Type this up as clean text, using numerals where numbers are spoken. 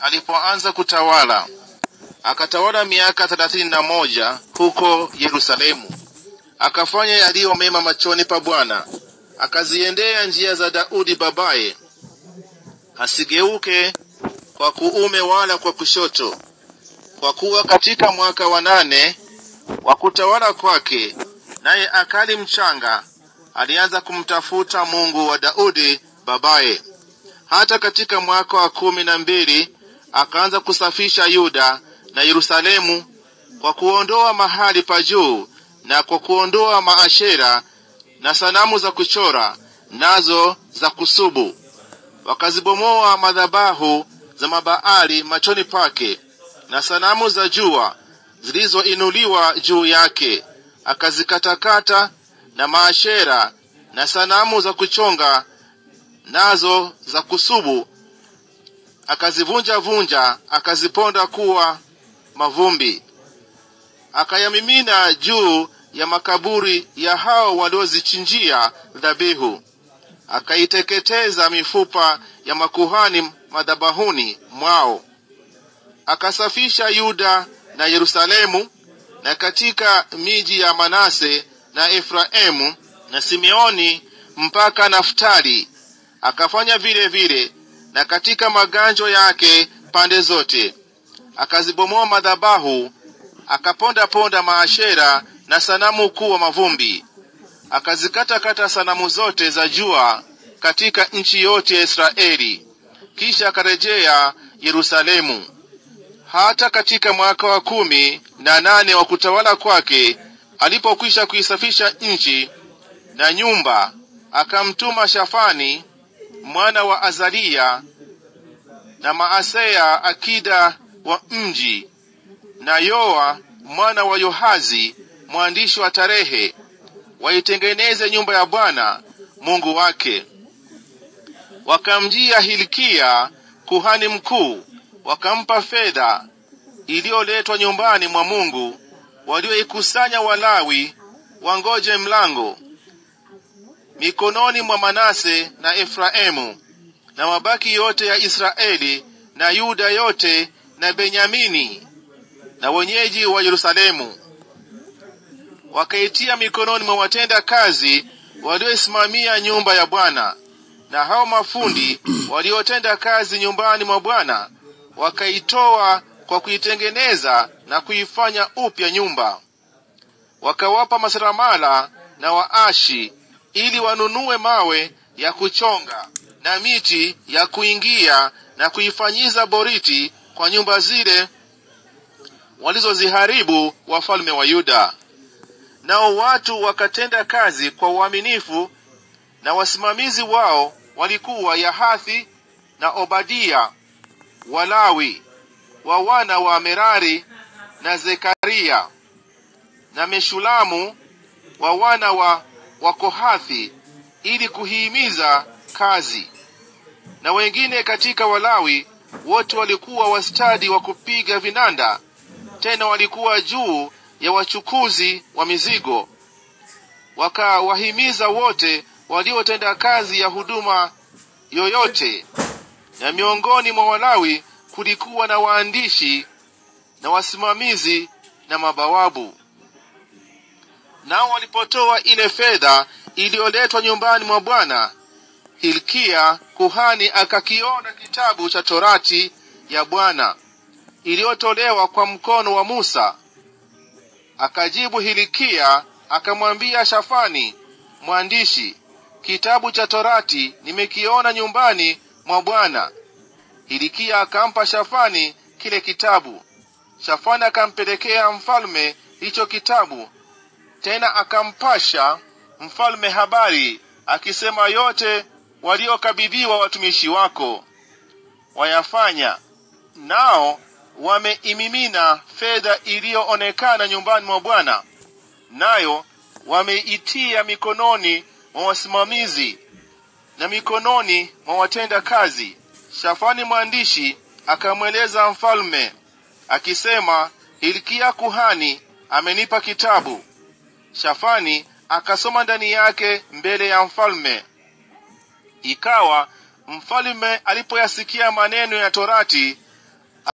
alipoanza kutawala. Akatawala miaka 31 huko Yerusalemu. Akafanya yaliyo mema machoni pa Bwana, akaziendea njia za Daudi babaye, asigeuke kwa kuume wala kwa kushoto. Kwa kuwa katika mwaka wa 8 wa kutawala kwake, naye akali mchanga, alianza kumtafuta Mungu wa Daudi babaye. Hata katika mwaka wa 12 akaanza kusafisha Yuda na Yerusalemu kwa kuondoa mahali pa juu na kwa kuondoa maashera na sanamu za kuchora nazo za kusubu. Wakazibomoa madhabahu za mabaali machoni pake na sanamu za jua zilizoinuliwa juu yake akazikatakata, na maashera na sanamu za kuchonga nazo za kusubu akazivunja vunja, akaziponda kuwa mavumbi. Akayamimina juu ya makaburi ya hao waliozichinjia dhabihu. Akaiteketeza mifupa ya makuhani madhabahuni mwao. Akasafisha Yuda na Yerusalemu na katika miji ya Manase na Efraimu na Simeoni mpaka Naftali. Akafanya vile vile na katika maganjo yake pande zote. Akazibomoa madhabahu, akaponda ponda maashera na sanamu kuwa mavumbi. Akazikata kata sanamu zote za jua katika nchi yote ya Israeli. Kisha akarejea Yerusalemu. Hata katika mwaka wa 18 wa kutawala kwake, alipokwisha kuisafisha nchi na nyumba, akamtuma Shafani mwana wa Azalia na Maaseya akida wa mji na Yoa mwana wa Yohazi mwandishi wa tarehe, waitengeneze nyumba ya Bwana Mungu wake. Wakamjia Hilkia kuhani mkuu, wakampa fedha iliyoletwa nyumbani mwa Mungu, walioikusanya Walawi wangoje mlango, mikononi mwa Manase na Efraimu na mabaki yote ya Israeli na Yuda yote na Benyamini na wenyeji wa Yerusalemu. Wakaitia mikononi mwa watenda kazi walioisimamia nyumba ya Bwana, na hao mafundi waliotenda kazi nyumbani mwa Bwana wakaitoa kwa kuitengeneza na kuifanya upya nyumba. Wakawapa maseremala na waashi ili wanunue mawe ya kuchonga na miti ya kuingia na kuifanyiza boriti kwa nyumba zile walizoziharibu wafalme wa Yuda. Nao watu wakatenda kazi kwa uaminifu, na wasimamizi wao walikuwa Yahathi na Obadia Walawi wa wana wa Merari, na Zekaria na Meshulamu wa wana wa Kohathi, ili kuhimiza kazi. Na wengine katika Walawi wote walikuwa wastadi wa kupiga vinanda, tena walikuwa juu ya wachukuzi wa mizigo. Wakawahimiza wote waliotenda kazi ya huduma yoyote. Na miongoni mwa Walawi kulikuwa na waandishi na wasimamizi na mabawabu. Nao walipotoa ile fedha iliyoletwa nyumbani mwa Bwana, Hilkia kuhani akakiona kitabu cha Torati ya Bwana iliyotolewa kwa mkono wa Musa. Akajibu Hilkia akamwambia Shafani mwandishi, kitabu cha Torati nimekiona nyumbani mwa Bwana. Hilkia akampa Shafani kile kitabu. Shafani akampelekea mfalme hicho kitabu. Tena akampasha mfalme habari akisema, yote waliokabidhiwa watumishi wako wayafanya, nao wameimimina fedha iliyoonekana nyumbani mwa Bwana, nayo wameitia mikononi mwa wasimamizi na mikononi mwa watenda kazi. Shafani mwandishi akamweleza mfalme akisema, Hilkia kuhani amenipa kitabu. Shafani akasoma ndani yake mbele ya mfalme. Ikawa mfalme alipoyasikia maneno ya Torati